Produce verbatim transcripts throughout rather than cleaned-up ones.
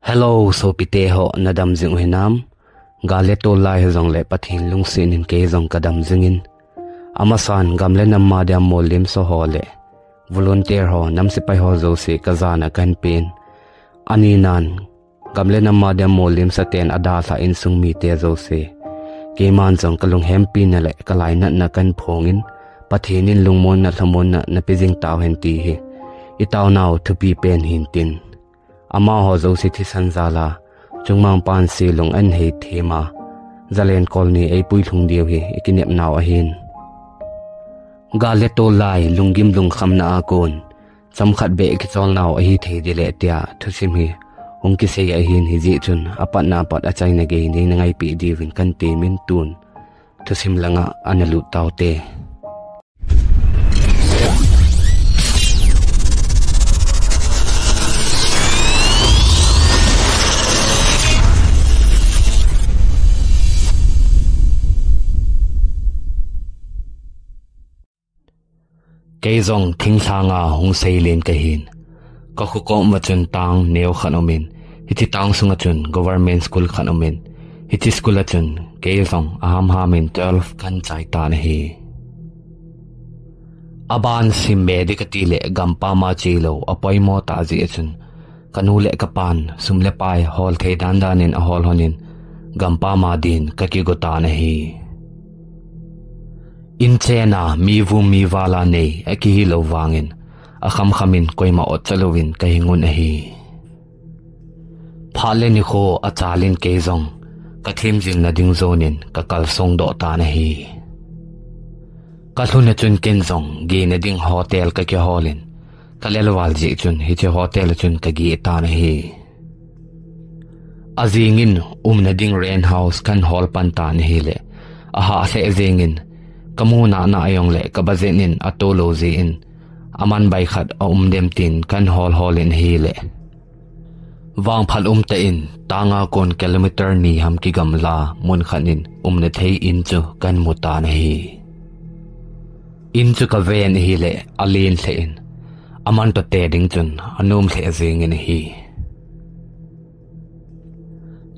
Hello, sopite ho, nadam jing u hinam? Gal le tol lai hijongle Pathen lungset in kei jong kadam jingin. Amasan gam le nam a dia molhemsa ho le volunteer ho, nam sepai ho jouse kajana kahin pen. Aninan, gam le nam a dia molhemsa ten adalhah insung mite jouse, keiman jong kalunghempina le kalainatna kahin phongin, Pathen in lungmonna lhamonna napeh jing tauhen ti hi itaonau thupi pen hintin. Amaho jouse thisan jal a, chungmang panse lung ahin hei thema, jalen kol ni eipui lhung diu hi ikinepnau ahin. Gal le tol lai lunggim lungkhamna a kon, chomkhat beh kicholnau ahithei ding le tia thusim hi hung kisei ahin, hijeh chun apatna apat achaina gei neina ngaipeh diuvin kahin temin tun thusim langa ana lut taute. Kei jong thinglhang a hung seilen kahin. Kakho kom uva chun town neo khat umin, hiche town sunga chun government school khat umin, hiche school a chun kei jong ahamham in twelve kahin chai tan ahi. Aban sim be ding kati le gampam a chelou apoimo tah jeh a chun, kanu le kapan sum le pai hol thei dandan in ahol lhonin, gampam a din kakigo tan ahi. Inchen a mi vum mi val a nei akihilou vangin, akhamkham in koima otcha louvin kahingun ahi. Phat le nikho achalin kei jong kathem jilna ding jonin kakalsong doh tan ahi. Kalhun a chun ken jong gehna ding hotel kakiholin, kalel val jeh chun hiche hotel a chun kageh tan ahi. Ajingin umna ding rent house kahin hol pan tan ahile, ahah lheh jengin, kamu nana ajongle ka budget in atoh lou jeh in, aman bai khat aum dem tin kahin hol holin ahile, vangphat umtah in tanga kon kilometer ni ham kigamla mun khat in umna thei in chu kahin mu tan ahi. In chu kaven ahile, alen lheh in, aman toh te ding chun anom lheh jengin ahi.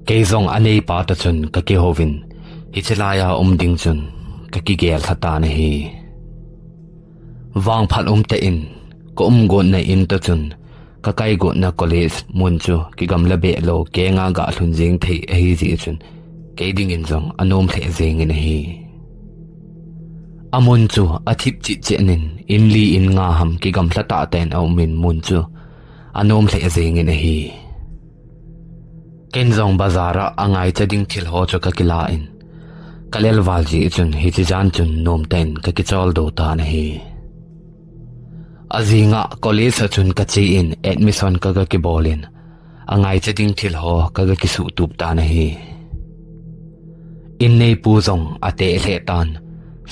Kei jong aneipa toh chun kakihouvin, hiche laiya um ding chun kakigel lha tan ahi. Vangphat umtah in kaum gotna in toh chun kakai gotna college mun chu kigamla behlou kenga galhun jeng thei ahijeh chun, kei dingin jong anom lheh jengin ahi. Amun chu athip chitchet in, in li in nga ham kigamla tahtah in aumin mun chu anom lheh jengin ahi. Ken jong bazar a angaicha ding thil ho chu kakilan, kalel val jeh chun hiche jan chun nomtah in kakicholdo tan ahi. Ajinga college a chun kache in admission kaga kibolin, angaicha ding thil ho kaga kisuhtup tan ahi. In neipu jong ateh lheh tan,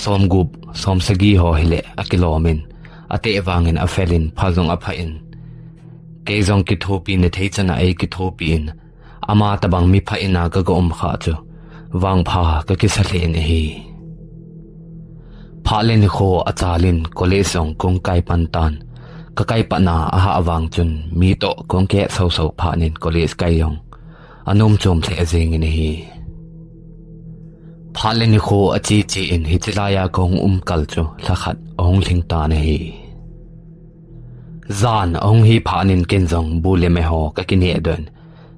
somgup somsagi ho hile akilomin, ateh vangin afelin, pha jong apha in, kei jong kithopina thei chana eikithopi in, ama tobang mipha in a kaga um khah chu vangpha kakisa lheh in ahi. Phat le nikho achalin college jong kahung kai pan tan, kakai patna ahah vang chun mi toh kahung kihet soso phat in college kai jong anom chom lheh jengin ahi. Phat le nikho ache che in hiche laiya kahung um kal chu lhakhat ahung lhing tan ahi. Jan ahung hi phat in ken jong bu le me ho kakinehdoh in,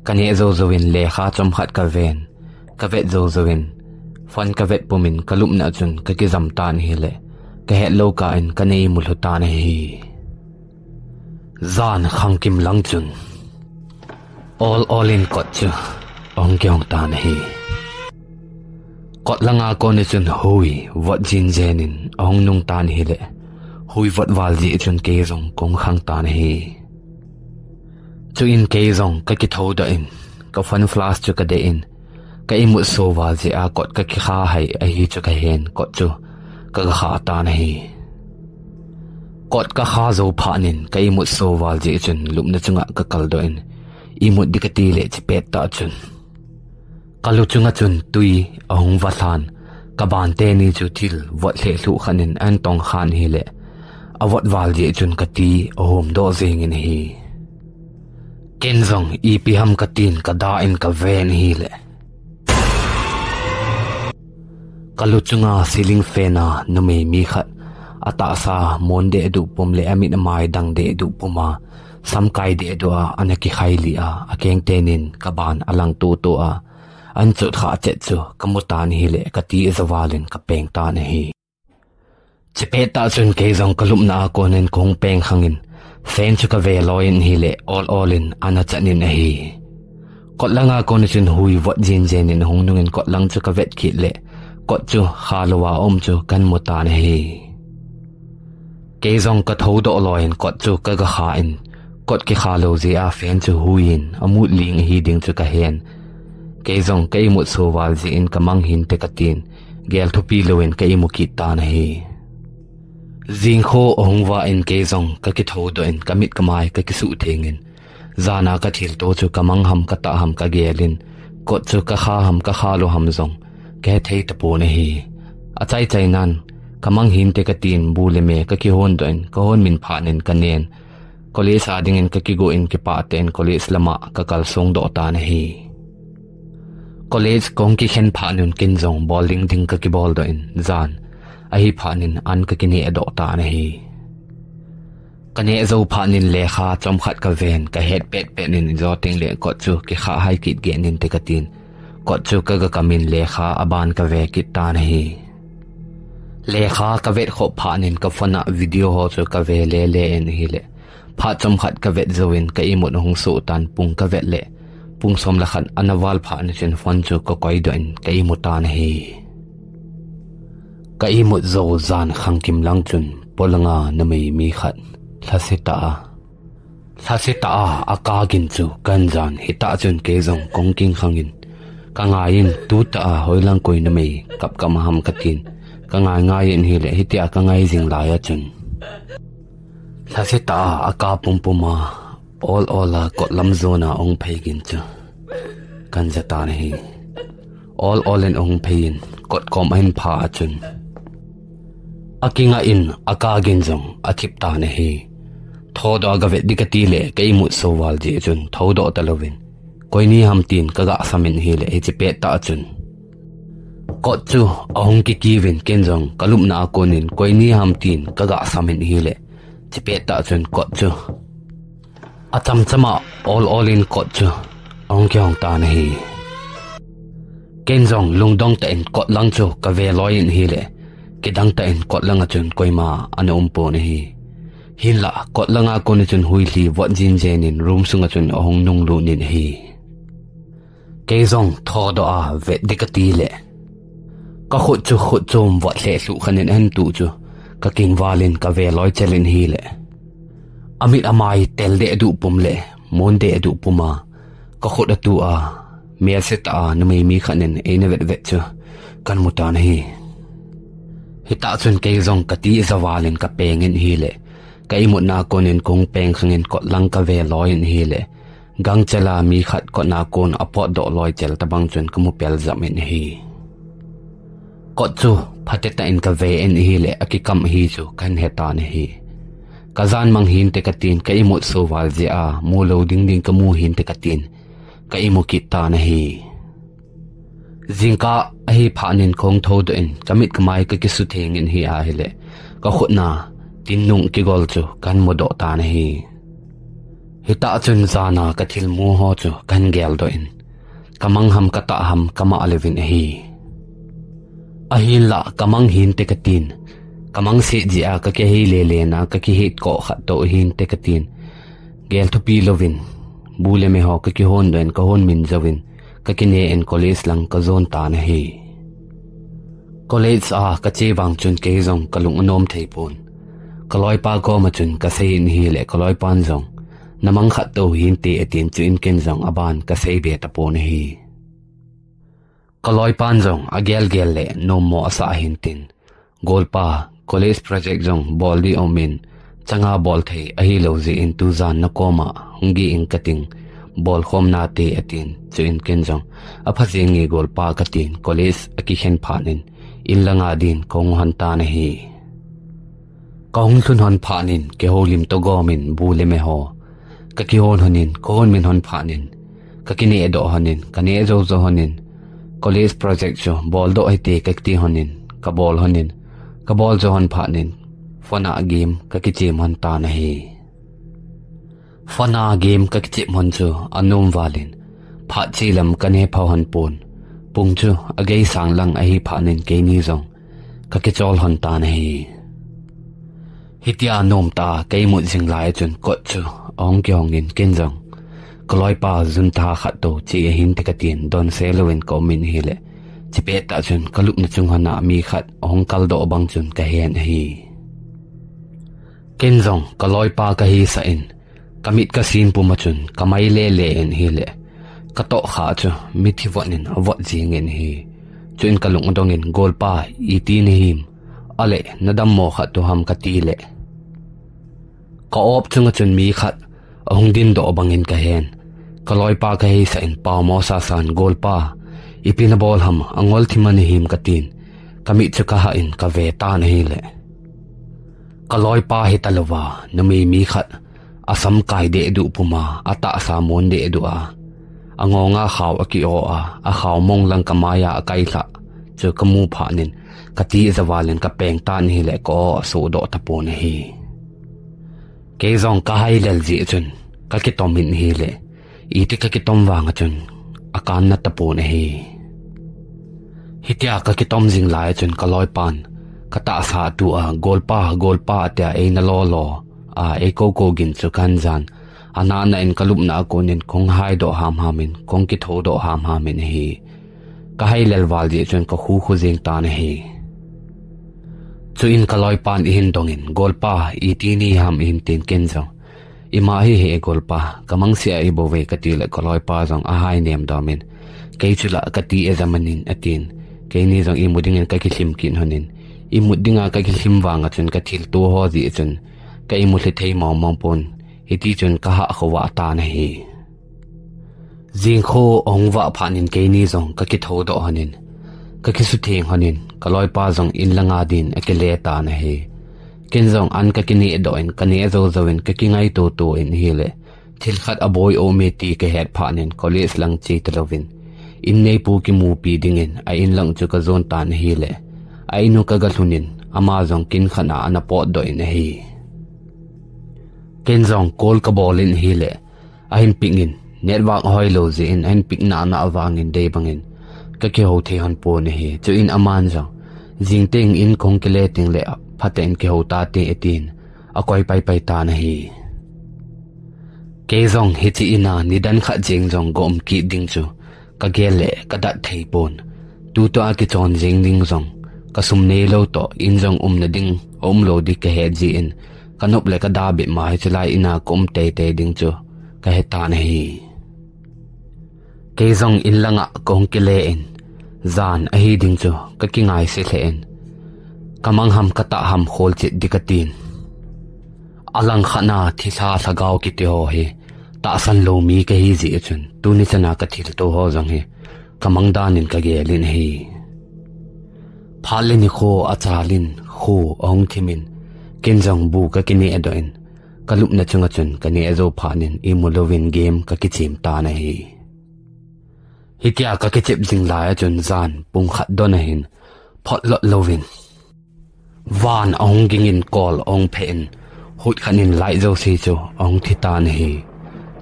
kaneh jou jouvin lekha chomkhat kaven, kavet jou jouvin phone kavet pumin kalupna chun kakijam tan ahile, kahetlou kah in kanei mulhu tan ahi. Jan khangkim lang chun ol ol in kot chu ahung kihong tan ahi. Kot langa kon a chun hui vot jinjen in ahung nung tan ahile, hui vot val jeh chun kei jong kahung khang tan ahi. Chuin kei jong kakithoudoh in, ka phone flash chu kadeh in, ka imut so val jeh a kot kakikha hai ahi chu kahen, kot chu kaga kha tan ahi. Kot kakha jou phat in ka imut so val jeh chun lupna chunga kakaldoh in, imut ding kati le chipet tah chun kalu chunga chun tui ahung vah lhan, kaban teni chu thil vot lheh lhuh khat in ahin tong khan ahile, avot val jeh chun kati ahomdoh jengin ahi. Ken jong ipi ham katin kada in kaven ahile, kalu chunga ceiling fan a numei mi khat, atahsa mon dehduh pum le amit amai dang dehduh pum a, samkai dehduh a, ana kikhai li a, akeng tenin kaban alang tutu a, anchot kha chet chu kamu tan ahile, kati javal in kapeng tan ahi. Chipet tah chun kei jong kalupna a konin kahung peng khangin, fan chu kave loi in ahile, ol ol in ana chan in ahi. Kot langa kona chun hui vot jin jen in ahung nungin kot lang chu kavet kit le, kot chu kha lou a um chu kamu tan ahi. Kei jong kathou doh loi in kot chu kaga kha in, kot kikha lou jeh a fan chu hui in amut ling ahi ding chu kahen. Kei jong ka imut so val jeh in kamang hinte katin, gel thupi lou in ka imu kit tan ahi. Jingkho ahung vah in kei jong kakithou doh in kamit kamai kakisuh theng in, jana kathilto chu kamang ham katah ham kagel in, kot chu kakha ham kakha lou ham jong kahethei tapon ahi. Achai chai nan, kamang hinte katin bu le me kakihon doh in, kahon min phat in kanen, college a dingin kakigo in kipah tah in college lama kakalsong doh tan ahi. College kahung kikhen phat un ken jong bol ding ding kakibol doh in, jan ahi phat in an kakineh doh tan ahi. Kaneh jou phat in lekha chomkhat kaven, kahet pet pet in, ijou teng le kot chu kikha hai kit geh inte katin, kot chu kaga kam in lekha aban kave kit tan ahi. Lekha kavet khop phat in ka phone a video ho chu kave le le in ahile, phat chomkhat kavet jouvin ka imut ahung soh tan, pung kavet le pung som le khat ana val phat in chun phone chu kakoi doh in ka imu tan ahi. Ka imut jou jan khangkim lang chun polanga numei mi khat lhase tah a, lhase tah a aka gin chu kahin jan, hitah chun kei jong kahung king khangin kangai in, tutah a hoilang koi numei kap kap ham katin, kangai ngai in ahile, hitia kangai jing lai a chun lhase tah a aka pum pum a, ol ol a kot lam jon a ahung phei gin chu kahin ja tan ahi. Ol ol in ahung phei in kot kom ahin pha a chun, akingah in aka gin jong athip tan ahi. Thoudoh a gavet ding kati le ka imut so val jeh chun thoudoh talouvin, koini ham tin kaga sam in ahile, hiche pet tah chun kot chu ahung kikiu vin, ken jong kalupna a konin koini ham tin kaga sam in ahile, hiche pet tah chun kot chu achamcham a ol ol in kot chu ahung kihong tan ahi. Ken jong lungdong tah in kot lang chu kave loi in ahile, kidang tah in kot langa chun koima ana um pon ahi. Hinlah kot langa kona chun hui lhi vot jin jen in room sunga chun ahung nung lut in ahi. Kei jong thoudoh a vet ding kati le, ka khut chu khut chom vot lheh lhuh khat in ahin tuh chu, ka kingval in kave loi chel in ahile, amit amai tel dehduh pum le mon dehduh pum a ka khut atuh a, melse tah a numei mi khat in eina vet vet chu kahin mu tan ahi. Hitah chun kei jong kati javal in kapeng in ahile, ka imutna konin kahung peng khangin kot lang kave loi in ahile, gangchel a mi khat kot a kon apotdoh loi chel tabang chun kamu pel jam in ahi. Kot chu phatecha in kave in ahile, akikam ahi chu kahin he tan ahi. Kajan mang hinte katin, ka imut so val jeh a mulou ding ding kamu hinte katin, ka imu kit tan ahi. Jingkah ahi phat in kahung thoudoh in, kamit kamai kakisutheng in ahile, ka khut a tin nung kigol chu kahin mudoh tan ahi. Hitah chun jana kathilmu ho chu kahin geldoh in, kamang ham katah ham kamah leuvin ahi. Ahinlah kamang hinte katin, kamang set jeh a kakihei lele na, kakihet koh khat tou hinte katin, gel thupi louvin bu le me ho kakihon doh in, kahon min jouvin, kakine in college lang kajon tan ahi. College a kache vang chun kei jong kalung anom thei pon. Kaloipa koma chun kasei in ahile, kaloipan jong, namang khat tou hinte atin, chuin ken jong aban kasei be tapon ahi. Kaloipan jong agel gel le nommo asah hintin, golpa, college project jong bol ding aumin, changa bol thei ahilou jeh in tujan nakoma hung geh ing kating, bolkhom nate atin, chuin ken jong, apha jenge golpa katin, college akikhen phat in, in langa din kahung hon tan ahi. Kahung lhun hon phat in, kihoulim toh gomin bu le me ho Ka kihon honin, ka hon min hon phanin, ka kineh doh honin, ka neh jou jou honin, college project chu bol doh hite ka kiti honin, ka bol honin, ka bol jou hon phanin, phone a game ka kichem hon tan ahi. Phone a game ka kichem hon chu anom valin, phat chi lam ka ne pha hon pon, pung chu agei sang lang ahi phanin keini jong ka kichol hon tan ahi. Hitia nomtah a ka imut jing lai chun kot chu ahung kihongin ken jong ka loipa junta khat to chi ahin ti ka tin don se louvin ka umin ahile. Chipet tah chun ka lupna chung hon a mi khat ahung kal doh bang chun ka hen ahi. Ken jong ka loipa ka hisah in, ka mit ka sin pum a chun ka mai le le in ahile. Ka toh kha chu mithi vot in avot jing in ahi. Chuin ka lung adong in, "Golpa, iti na him? Ale, na dammo khat tu ham?" ka ti le. Ka op chung a chun mi khat ahung din doh bang in ka hen. Ka loipa ka hisah in pao mo sa san, "Golpa, ipi na bol ham, angol thim a na him?" ka tin. Ka mit chu ka hah in ka ve tan ahile. Ka loipa hita louva, numei mi khat, asam kai deh duh pum a, atahsa mon deh duh a, angong a khao aki o a, akhao mong lang ka mai a akai lhah chu ka mu phanin, ka ti ja valin ka peng tan ahile ka o asoh doh tapon ahi. Kei jong ka hai lel jeh chun, ka kitom in ahile. Iti ka kitom vang a chun, akan na tapon ahi. Hitia ka kitom jing lai a chun ka loipan, ka tahsa tu a, "Golpa, Golpa," atia eina lo lo a, ei ko ko gin chu ka han jan. Ana na in ka lupna a kon in kong hai doh ham ham in, kong kitho doh ham ham in ahi. Ka hai lel val jeh chun ka khu khu jing tan ahi. Chuin ka loipan eihin dong in, "Golpa, iti na hi ham?" eihin tin ken jong, "Ima hi he e Golpa, ka mangse a hi bou ve," ka ti le ka loipa jong ahai nem dom in, "Kei chu la ka ti e jamanin," a tin. Keini jong imu ding in ka kilhim kit hon in, imut ding a ka kilhim vang a chun ka thil tu ho jeh chun ka imu lhi thei mong mong pon, hiti chun ka hah khovah tan ahi. Jing kho ahung vah phanin keini jong ka kitho doh hon in, ka kisutheng hon in, ka loipa jong in langa din akile tan ahi. Ken jong an ka kineh doh in, ka neh jou jou in, ka kingaito to in ahile. Thil khat aboi um e ti ka het phanin college lang che ta louvin, in neipu kimupi ding in a in lang chu ka jon tan ahile. A in u ka ga lhun in, ama jong kin khat a ana pot doh in ahi. Ken jong call ka bol in ahile. Ahin pick in, network ahoi lou jeh in, ahin pick na na vang in dei bang in, ka kiho thei hon pon ahi. Chuin aman jong, "Jing teng in kong kile teng le, phaten kiho ta te," a tin, akoi pai pai tan ahi. Kei jong hiche in a nidan khat jeng jong ka um kit ding chu ka gel le ka dat thei pon. Tutua kichon jeng ding jong ka sum nei lou toh, in jong umna ding aum lou ding ka het jeh in, ka nop le ka da bep ma hiche lai in a ka um tei tei ding chu ka he tan ahi. Kei jong in langa kong kile in, jan ahi ding chu ka kingai se lheh in, ka mang ham ka tah ham khol chet ding ka tin. Alang khat na thilha lhagao kiti ho hi tahsan lou mi ka hi jeh chun, tuni chan a ka thilto ho jong hi ka mang dan in ka gel in ahi. Phat le nikho achal in, kho ahung thim in, ken jong bu ka kineh doh in, ka lupna chung a chun ka neh jou phanin imu louvin game ka kichem tan ahi. Hitia ka kichep jing lai a chun jan pung khat don ahin, phot lot louvin van ahung ging in kol ahung phe in, hut khat in light jouse chu ahung thi tan ahi.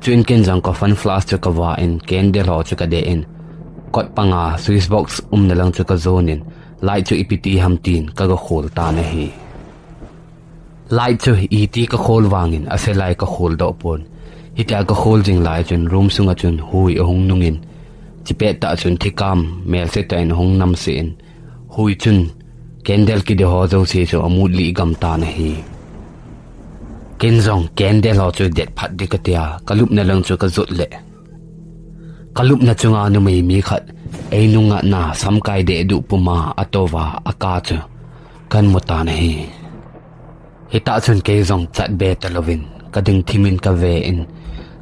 Chuin ken jong ka fan flask chu ka va in, candle ho chu ka de in, kot panga switch box umna lang chu ka jon in, light chu ipi ti ham tin ka ga khol tan ahi. Light chu iti ka khol vang in, ase lai ka khol doh pon. Hitia ka khol jing lai chun room sung a chun hui ahung nung in, chipet tah chun thikam melse tah in ahung nam se in, hui chun candle kide ho jouse chu amut lih gam tan ahi. Ken jong candle ho chu det phat ding ka tia, ka lupna lang chu ka jot le. Ka lupna chunga numei mi khat, ei nunga na samkai deh duh puma atoh va aka chu ka mu tan ahi. Hitah chun kei jong chat be ta louvin, ka ding thim in ka ve in,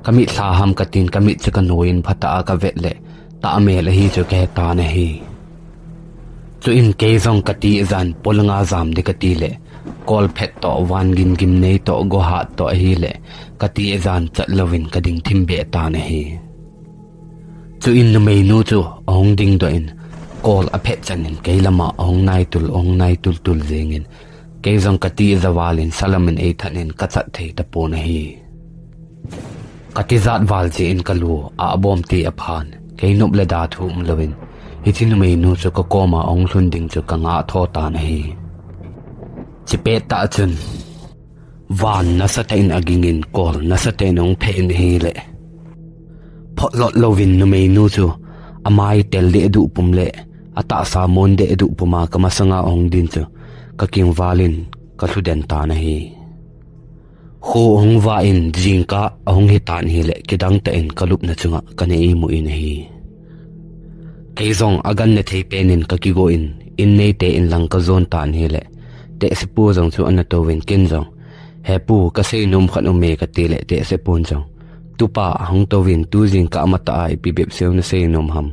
ka mit lha ham ka tin, ka mit chu ka noi in phatah a ka vet le, tah mel ahi chu ka he tan ahi. Chuin kei jong ka ti jan polanga jam ding ka ti le, Kolphet toh, vangin gimnei toh, gohat toh ahileh, kati jan chat louvin kading thim be tan ahi. Chuin numeinu chu ahung dingdoh in, kol aphet chan in kei lama ahung naitul, ahung naitul tul jingin, kei jong kati javalin salamin eithat in kachat thei tapon ahi. Kati jat val jeh in kalu abom ti aphan, kei nop le da thu umlouvin, hiche numeinu chu kakoma ahung lhun ding chu kangah tho tan ahi. Chipet tah chun, van nasatah in agingin kol nasatah in ahung phet in ahileh, photlot louvin numeinu chu amai tel deh duh pum le atahsa mon deh duh puma kamasanga ahung din chu kakingvalin kalhu den tan ahi. Kho ahung vah in jingkah ahung hitan ahileh, kidang tah in kalupna chunga kana imu in ahi. Kei jong aganna thei penin kakigo in, in neite in lang kajon tan ahileh, tehsepu jong chu ana touvin ken jong, "He pu, kasei nom khat aume," kati leh tehsepun jong, "Tupa ahung touvin, tu jingkah matah a ipi bep seu nasei nom ham?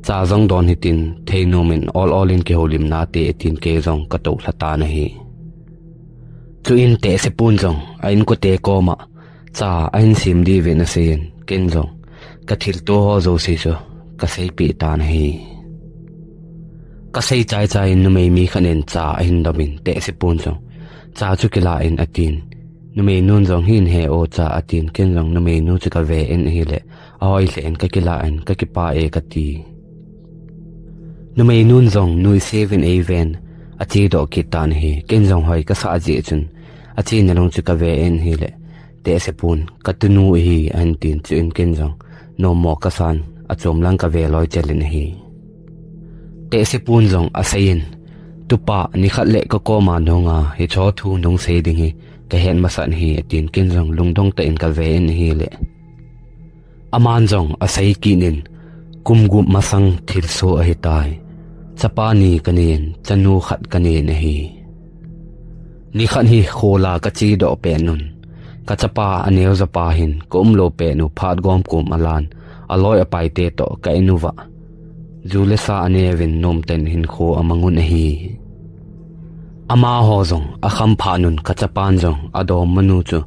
Cha jong don hitin, thei nom in ol ol in kihoulim nate," atin kei jong katou lha tan ahi. Chuin tehsepun jong a inkote koma cha ahin sem diuvin aseiyin, ken jong kathilto ho jouse chu kaseipeh tan ahi. Kasei chaichai in numei mi khat in cha ahin domin, tehsepun jong, "Cha chu kilah in," atin. Numeinun jong, "Hin he o cha," atin, ken jong numeinu chu kave in ahileh, ahoi lheh in, "Kakilah in, kakipah e," kati. Numeinun jong nuiseuvin eiven, achedoh kit tan ahi. Ken jong hoi kasah jeh chun, achena lang chu kave in ahileh, tehsepun, "Katunu ahi," ahin tin, chuin ken jong nommo kasan, achom lang kave loi chel in ahi. Tehsepun jong aseiyin, "Tupa, nikhat leh kakoma nahunga, hicheho thu nahung sei ding hi kahet masat ahi," atin, ken jong lungdong tah in kave in ahileh, aman jong asei kit in, "Kum gup masang thilsoh ahitai. Chapa ni kanei in, chanu khat kanei in ahi. Nikhat hi khola kachedoh pet un, kachapa aneo japa hin kaumlou pet u phat gomkom alan, aloi apaite toh ka in uva, ju le sa aneuvin, nomtah in hinkho amang un ahi. Amaho jong akham phat un, kachapan jong adom manu chu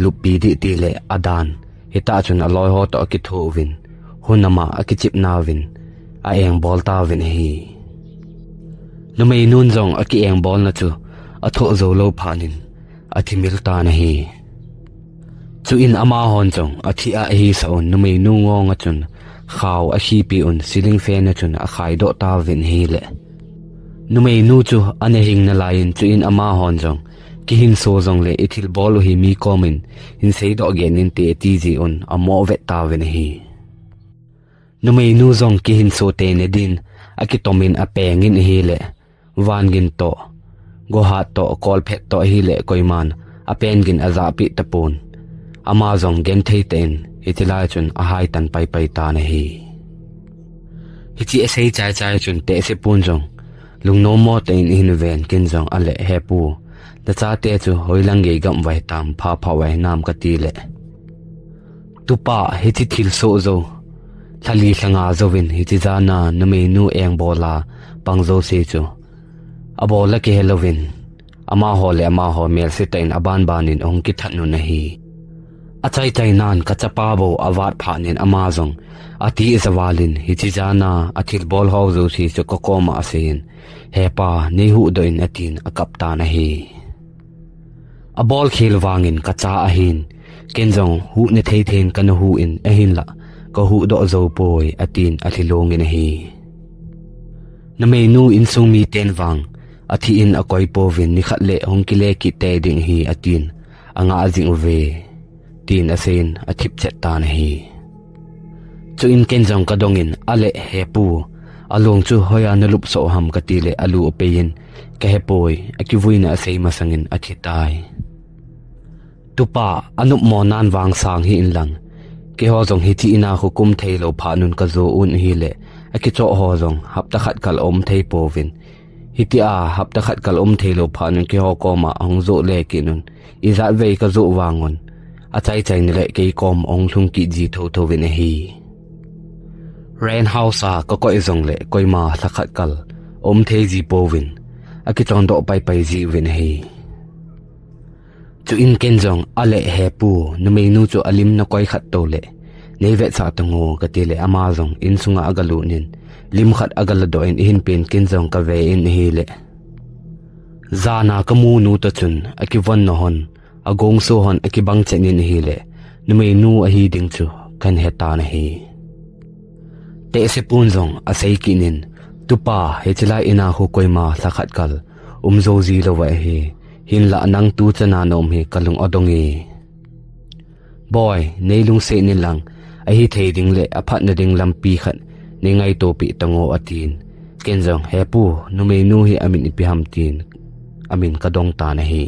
luppi dih tile adan, hitah chun aloi ho toh akitho uvin, hun ama akichep nauvin, a-engbol tauvin ahi." Numeinun jong aki-engbolna chu athoh jou lou phat in athi mil tan ahi. Chuin amahon jong athi a ahisah un, numeinu ngong a chun khao akhipeh un, ceiling fan a chun akhaidoh tauvin ahileh, numeinu chu ana hing nalaiyin, chuin amahon jong, "Kihinso jongleh ithilbol u hi mi komin hinseidoh geh in," ati jeh un amoh vet tauvin ahi. Numeinu jong kihinso teina din akitomin apeng in ahileh, vangin toh, gohat toh, kolphet toh ahileh koiman apen gin ajahpeh tapon. Ama jong genthei tah in hitilai chun ahaitan paipai tan ahi. Hiche asei chaichai chun tehsepun jong lungnommo tah in ahin ven, ken jong, "Ale, hepu, nachate chu hoilang gei gamva hitam, phapha uva hinam?" kati leh, "Tupa, hiche thilsoh jou, lha li lha nga jouvin hiche jana numeinu engbol a pang jouse chu abol a kihe louvin, amaho le amaho melse tah in abanban in ahung kithat un ahi. Achaina in kachapa bou avat phat in ama jong ati javal in, hiche jana athilbol ho jouse chu kakoma aseiyin, 'Hepa, neihuhdoh in,' atin akap tan ahi. Abolkhel vangin kacha ahin, ken jong huhna thei thei in kana huh in, ahinlah kahuhdoh jou poi," atin alhi long in ahi. Numeinu insung miten vang, "Athi in akoi pouvin, nikhat leh hung kile kit tei ding ahi," atin, "Angah jing uve," tin aseiyin athip chet tan ahi. Chuin ken jong kadongin, "Ale, hepu, along chu hoiya nalupsoh ham?" kati leh alu apeiyin, "Kahepoi, akivuina asei masangin athi tai." "Tupa, anopmo nan vang sang hih in lang, keiho jong hiche ina khu kum theilou phat un kajo un ahileh, akichoh ho jong hapta khat kal aum thei pouvin. Hitia hapta khat kal aum theilou phat un keiho koma ahung joh le kit un, ijat vei kajoh vang un, achaichaina leh kei kom ahung lhung kit ji thotho uvin ahi. Rent house a kakoi jongleh koima lha khat kal aum thei ji pouvin, akichondoh paipai ji uvin ahi." Chuin ken jong, "Ale he pu, numeinu chu alim nakoi khat tou le, neivetsah tango," kati le, ama jong insunga agalut in, lim khat agaladoh in, "Ihin pen, ken jong kave in ahile, jana kamu nu toh chun akivon nahon, agongso hon akibang chen in ahile, numeinu ahi ding chu kahin hetan ahi." Tehsepun jong asei kit in, "Tupa, hiche lai ina khu koima lhakhat kal um jou ji lou ahi. Hinlah nang tu chana naum hi kalung adong e." "Boi, neilungset in lang, ahithei ding le aphatna ding lampi khat neingaito peh tango," atin. Ken jong, "He pu, numeinu hi amin ipi ham?" tin amin kadong tan ahi.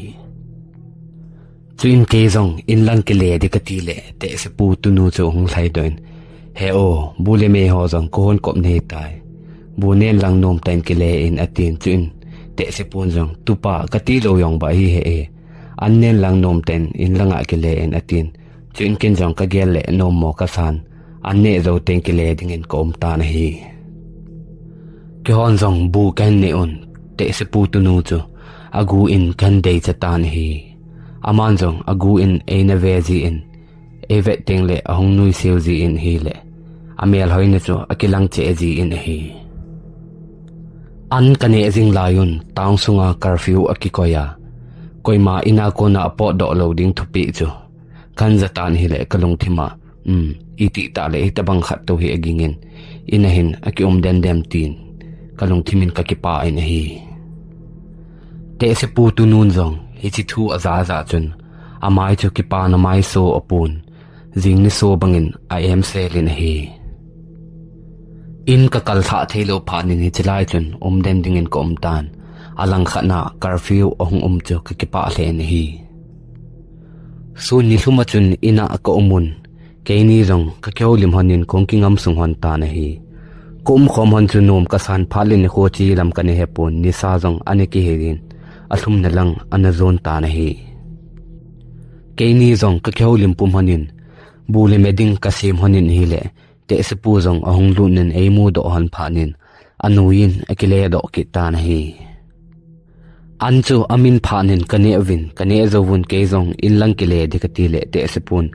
Chuin kei jong inlang kile ding kati le, Tehsepu tunu chu ahung lhaidoh in, "He o, bu le me ho jong kahon kop nahi tai. Bu nen lang nom tah in kile in," atin. Chuin Tehsepun jong, "Tupa, kati lou jong ba ahi he e. An nen lang nom tah in inlanga kile in," atin. Chuin ken jong kagel le nommo kasan, an neh jou teng kile dingin kaum tan ahi. Keihon jong bu kahin neh un, Tehsepu tunu chu agu in kahin deicha tan ahi. Aman jong agu in eina ve jin, eivet teng le ahung nuisel jin ahile, amelhoina chu akilang cheh jin ahi. An kaneh jing lai un, town sunga curfew akikoi a, koima ina kona apotdoh lou ding thupeh chu kahin ja tan ahile, kalungthim a, "Um, itih tah le hitobang khat tou hi aging in, ina hin akium den dem," tin kalungthim in kakipah in ahi. Tehsepu tunun jong hiche thu aja aja chun, amai chu kipana maiso apun, jing niso bangin a-emsel in ahi. In kakal lhah thei lou phat in hiche lai chun um den dingin kaum tan, alangkhat na curfew ahung um chu kakipah lheh in ahi. Sun nilhum a chun ina kaum un, keini jong kakihoulim hon in kahung kingam sung hon tan ahi. Kaum khom hon chu nom kasan phat le nikho che lam kana hepon, nisa jong ana kihei in, alhumna lang ana jon tan ahi. Keini jong kakihoulim pum hon in, bu le me ding kasem hon in ahile, Tehsepu jong ahung lut in eimudoh hon phat in, anui in akile doh kit tan ahi. An chu amin phat in kaneh uvin, kaneh jou uvin kei jong inlang kile ding kati le, Tehsepun,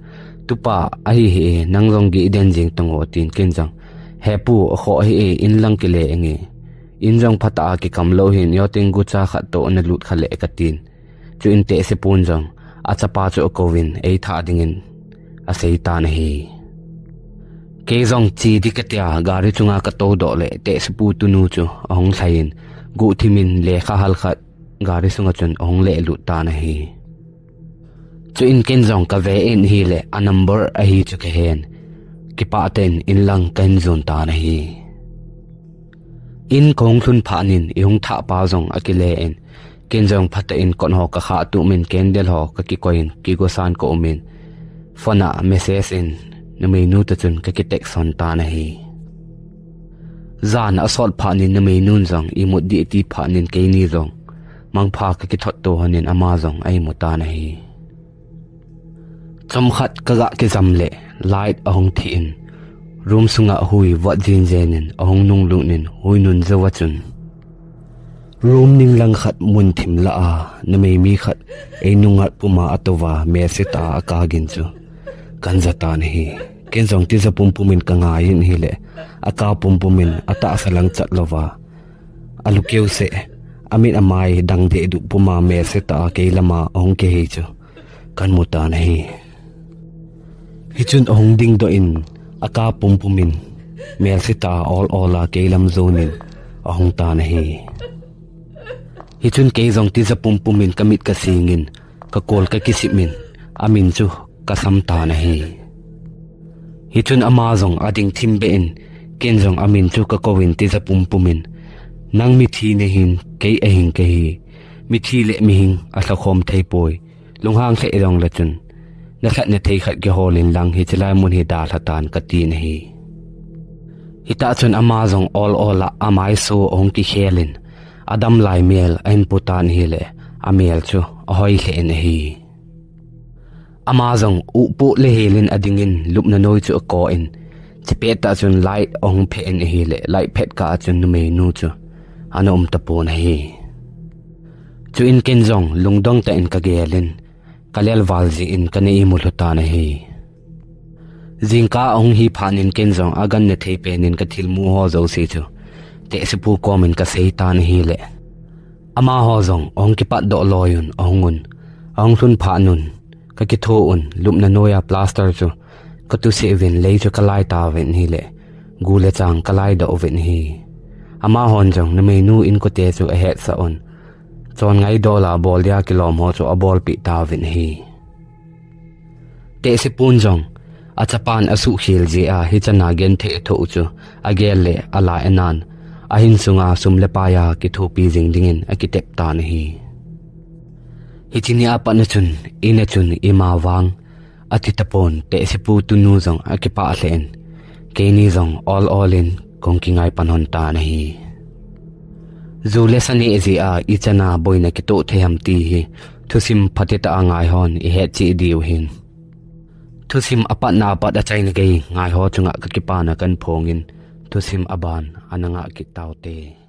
"Tupa, ahi hi e, nang jong geh den jing tango," tin ken jong, "He pu, akhoh hi e, inlang kile inge. In jong phatah a kikam lou hin, yoting gucha khat toh nalut kha le," katin. Chuin Tehsepun jong achapa chu akouvin eitha dingin asei tan ahi. Kei jong che ding katia gari chunga katoudoh le, Tehsepu tunu chu ahung lhai in, guhthim in lekha hal khat gari sunga chun ahung lelut tan ahi. Chuin ken jong kave in ahile, a number ahi chu kahen, kipah tah in inlang kahin jon tan ahi. In kahung lhun phat in, ihung thah pa jong akile in, ken jong phatah in kot ho kakhah tum in, candle ho kakikoi in, kigosan kaum in, phone a message in, numeinu toh chun kakitext hon tan ahi. Jan asot phat in, numeinun jong imut ding ati phat in, keini jong mangpha kakithot to hon in, ama jong aimu tan ahi. Chomkhat kagah kijam le, light ahung thi in, room sunga hui vot jin jen in ahung nunglut in, hui nun jou a chun, room ning lang khat mun thim lah a, numei mi khat einungat puma atouva, melse tah a akap gin chu kahin ja tan ahi. Ken jong tija pumpum in kangai in ahile, akap pumpum in atahsa lang chat louva, alukeu seh, amit amai dang dehduh puma, melse tah a kei lama ahung kihei chu kahin mu tan ahi. Hichun ahung dingdoh in, akap pumpum in, melse tah a ol ol a kei lam jon in ahung tan ahi. Hichun kei jong tija pumpum in kamit kasing in, kakol kakisip in, amin chu kasam tan ahi. Hichun ama jong ading thim beh in, ken jong amin chu kakou in tija pumpum in, "Nang mithi nahin, kei ahing kahi. Mithi le mihing alhakhom thei poi. Lunghang lheh jong le chun, nalhatna thei khat kihol in lang, hiche lai mun hi dalha tan," katin ahi. Hitah chun ama jong ol ol a amaiso ahung kikhel in, adam lai mel ahin pu tan ahile, amel chu ahoi lheh in ahi. Ama jong upoh le hel in ading in, lupna noi chu akoh in, chepet tah chun light ahung phet in ahile, light phet kah a chun numeinu chu ana um tapon ahi. Chuin ken jong lungdong tah in kagel in, kalel val jeh in kana imut lhu tan ahi. Jingkah ahung hi phat in ken jong agang ne thei pen in kathilmu ho jouse chu tehsepu kom in kasei tan ahile, amaho jong ahung kipat doh loi un ahung un, ahung lhun phat un kakitho un, lupna noiya plaster chu katuseh uvin lei chu kalai tauvin ahile, gu le chang kalai doh uvin ahi. Amahon jong numeinu inkote chu ahetsah un, chon ngai dola bol dia kilom ho chu abolpeh tauvin ahi. Tehsepun jong achapan asuhkhel jeh a hichan a genthei athoh u chu agel le ala enan, ahin sunga sum le paiya kithopi jing dingin akitep tan ahi. Hiche nia pat na chun, in a chun ima vang ati tapon, tehsepu tunu jong akipah lheh in, keini jong ol ol in kahung kingai pan lhon tan ahi. Ju le sa neh jeh a ichan a boina kitoh thei ham ti hi thusim phatah a ngai hon ihet cheh diu ahin. Thusim apatna apat achaina gei ngai ho chunga kakipana kahin phong in, thusim aban ana ngah kit taute.